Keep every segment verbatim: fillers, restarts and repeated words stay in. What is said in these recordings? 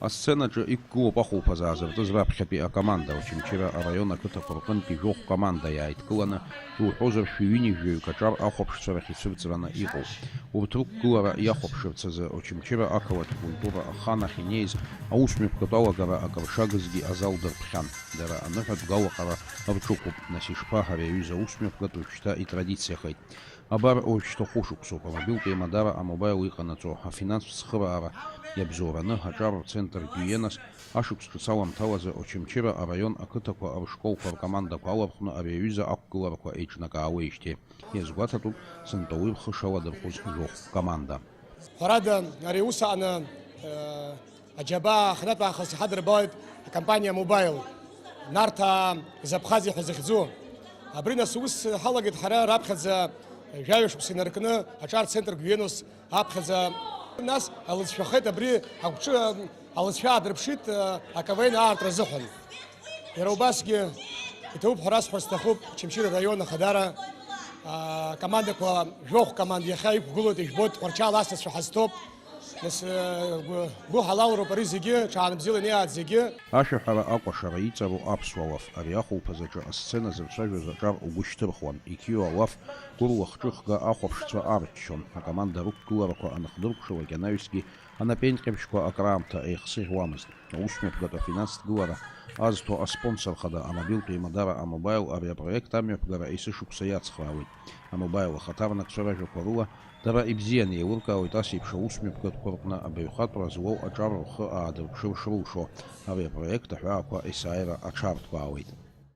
Асценаҿы иқәгылоуп ахәылԥаз аазыртыз раԥхьатәи акоманда. Очамчыра араион ақыҭақәа рҟынтәи жәохә команда иааидкыланы, иуҳәозар, шәи ҩынҩажәаҩык аҿар ахәаԥшцәа рахь ицәырҵраны иҟоуп. Урҭ рықәгылара иахәаԥшырц азы Очамчыра ақалақь культура аханахь инеиз аусмҩаԥгатә алагара акыр шагызгьы азал дырԥхьан. Дара аныҳәатә гәалаҟара рҿықәуп. Нас ишԥа, ари аҩыза аусмҩаԥгатә уажәшьҭа итрадициахеит. Абар, уажәшьҭа хәышықәсоуп амобилтә еимадара А-Мобаил иҟанаҵо афинанстә цхыраара иабзоураны аҿар рцентр Гиенас ашықәс ҿыц аламҭалазы Очамчыра араион ақыҭақәа рышколқәа ркомандақәа алархәны ари аҩыза ақәгыларақәа еиҿнакаауеижьҭеи. Иазгәаҭатәуп, сынтәа уи рхы шаладырхәыз жәохә команда. Ҳәарада, ари аус аҟны, э, аџьабаа аханатә аахыс иҳадырбалеит акомпаниа А-Мобаил, Нарҭаа Забхази ҳәа захьӡу. Абри нас аус ҳалагеит ҳара раԥхьаӡа жәаҩа шықәса инаркны аҿар центр Гиенос аԥхьаӡа. Нас алыҵшәахеит абри агәҿы, алыҵшәа аадырԥшит, а, КВН аартра азыҳәан. Иара убасгьы иҭабуп ҳәа расҳәар сҭахуп, Очамчыра раион ахадара, а, командақәа, жәохә команда иахьа иқәгылоит, ижәбоит, Тҟәарчал асасцәа ҳазҭоуп. Нас, э, гәы-, гәыҳалалроуп ари зегьы, ҽаанбзиала инеиааит зегьы. Ашәаҳәара акәашара иҵару аԥсуа уаф ари ахәылԥаз аҿы асцена зырцәажәоз аҿар угәы шьҭырхуан, иқьиоу ауаф гәырлахҿыхга ахәаԥшцәа арччон, акоманда рықәгыларақәа аныхдыркәшалак анаҩсгьы анапеинҟьабжьқәа акраамҭа еихсыӷьуамызт. Аусмҩаԥгатә афинанстә гылара азҭо аспонсор хада амобилтә еимадара А-Мобаил ари апроект амҩаԥгара есышықәса иацхраауеит. А-Мобаил ахаҭарнакцәа ражәақәа рыла, дара ибзианы еилыркаауеит ас еиԥш аусмҩаԥгатәқәа рҟны абаҩхатәра зуоу аҿар рхы аадырԥшыр шрылшо. Ари апроект аҳәаақәа есааира аҽарҭбаауеит.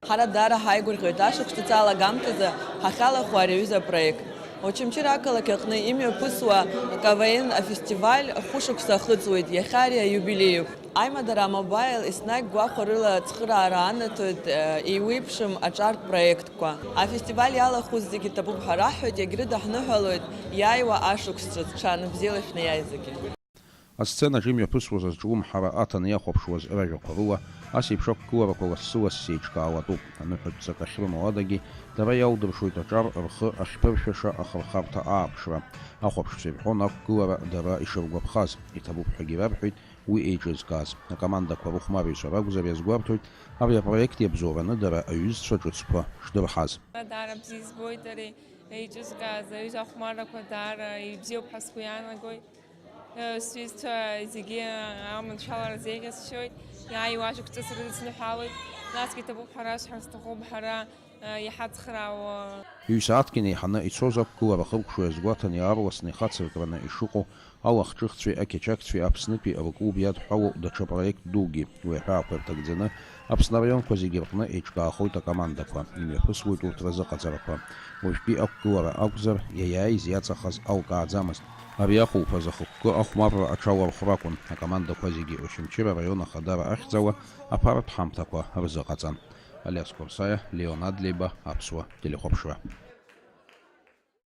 Ҳара даара ҳаигәырӷьоит ашықәс ҿыц алагамҭазы ҳахьалахәу ари аҩыза апроект. Очамчыра ақалақь аҟны имҩаԥысуа КВН афестиваль хәышықәса ахыҵуеит, иахьа ари аиубилеиуп. Аимадара А-Мобаил еснагь гәахәарыла ацхыраара анаҭоит, э, еиуеиԥшым аҿартә проектқәа. Афестиваль иалахәыз зегьы ҭабуп ҳәа раҳҳәоит, иагьрыдаҳныҳәалоит иааиуа ашықәс ҿыц, ҽаанбзиала шәнеиааит зегьы. Асценаҿ имҩаԥысуаз азҿлымҳара аҭаны иахәаԥшуаз ражәақәа рыла, ас еиԥш ақәгыларақәа лассы-лассы еиҿкаауатәуп. Аныҳәатә ҵак ахьрымоу адагьы, дара иалдыршоит аҿар рхы ахьԥыршәаша ахырхарҭа ааԥшра. Ахәаԥшцәа ирҳәон ақәгылара дара ишыргәаԥхаз, иҭабуп ҳәагьы рарҳәеит уи еиҿызкааз. Акомандақәа рыхәмарҩцәа ракәзар иазгәарҭоит, ари апроект иабзоураны дара аҩызцәа ҿыцқәа шдырҳаз. Даара бзиа избоит ари еиҿызкааз, аҩыза ахәмаррақәа даара ибзиоуп ҳәа сгәы иаанагоит. Сҩызцәа зегьы аманшәалара зеиӷьасшьоит, иааиуа ашықәс ҿыц рыдысныҳәалоит, насгьы иҭабуп ҳәа расҳәар сҭахуп, ҳара иҳацхраауа. Ҩ-сааҭк инеиҳаны ицоз ақәгылара хыркәшо иазгәаҭан, иаарласны ихацыркраны ишыҟоу алахҿыхцәеи ақьачақьцәеи Аԥснытәи рклуб иадҳәалоу даҽа проект дугьы. Уи аҳәаақәа ирҭагӡаны Аԥсны араионқәа зегьы рҟны еиҿкаахоит акомандақәа, имҩаԥысуеит урҭ разыҟаҵарақәа. Уажәтәи ақәгылара акәзар, иаиааиз иаҵахаз алкааӡамызт. Ари ахәылԥаз ахықәкы ахәмарра аҽалархәра акәын, акомандақәа зегьы Очамчыра араион ахадара ахьӡала аԥарҭ ҳамҭақәа рзыҟаҵан. Алиас Қәарсаиа, Леон Адлеиба, Аԥсуа телехәаԥшра.